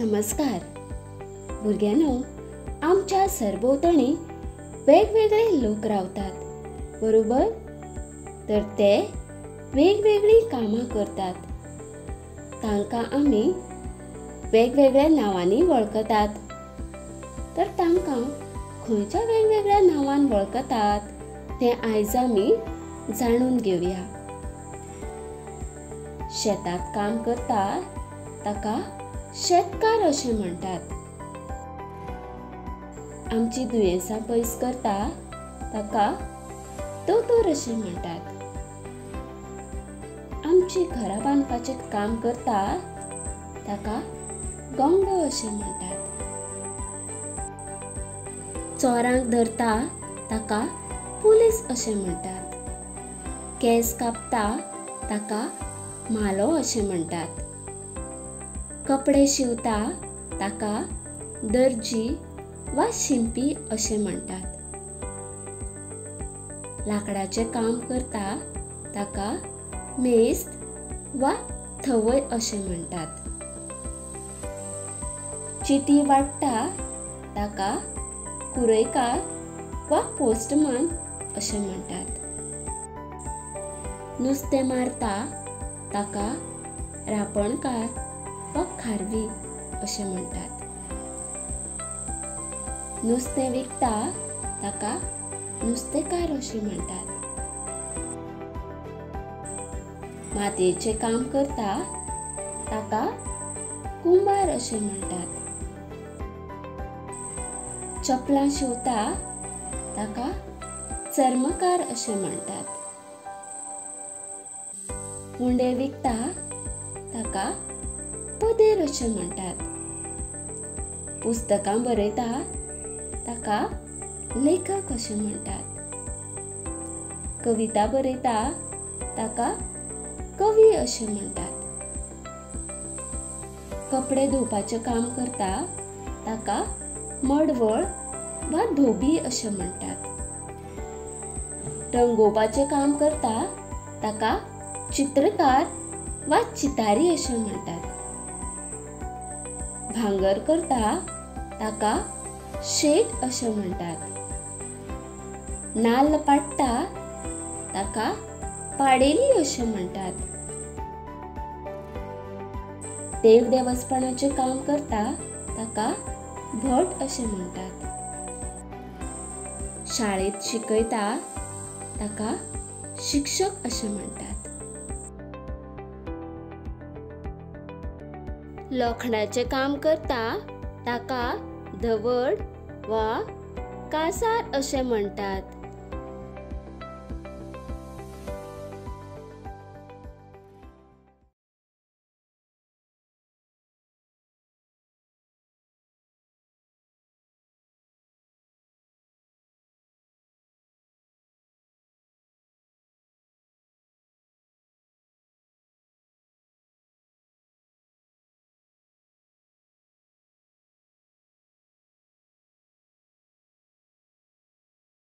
नमस्कार भुरग्यांनो, आमच्या सरभोंवतणी वेगवेगळे लोक रावतात, बरोबर? तर ते वेगवेगळीं कामां करतात। तांकां आमी वेगवेगळ्या नांवांनी वळखतात। तर तांकां खंयच्या वेगवेगळ्या नांवान वळखतात तें आयज आमी जाणून घेवया। शेतात काम करता ताका शेतकार अशें म्हणटात। आमची दुयेंसां पयस करता ताका दोतोर अशें म्हणटात। आमची घरां बांदपाचें काम करता ताका गवंडो अशें म्हणटात। चोरांक धरता ताका पुलीस अशें म्हणटात। केंस कापता ताका म्हालो अशें म्हणटात। कपडे शिंवता ताका दर्जी वा शिंपी अशें म्हणटात। लाकडाचें काम करता ताका मेस्त वा थवय अशें म्हणटात। चिटी वांट्टा ताका कुरयकार वा पोस्टमन अशें म्हणटात। नुस्तें मारता ताका रापणकार वा खारवी अशें म्हणटात। नुस्तें विकता ताका नुस्तेकार अशें म्हणटात। मातयेचें काम करता ताका कुंभार अशें म्हणटात। चपलां शिंवता ताका चर्मकार अशें म्हणटात। उंडे विकता ताका पदेर अशें म्हणटात। पुस्तकां बरयता ताका लेखक अशें म्हणटात। कविता बरयता ताका कवी अशें म्हणटात। कपडे धुवपाचें काम करता ताका मडवळ वा धोबी अशें म्हणटात। रंगोवपाचें काम करता ताका चित्रकार वा चितारी अशें म्हणटात। भांगर करता ताका शेट अशें म्हणटात। नाल्ल पाडटा ताका पाडेली अशें म्हणटात। देव देवस्पणाचें काम करता ताका भट अशें म्हणटात। शाळेंत शिकयता ताका शिक्षक अशें म्हणटात। लोखणाचें काम करता ताका धवड वा कासार अशें म्हणटात।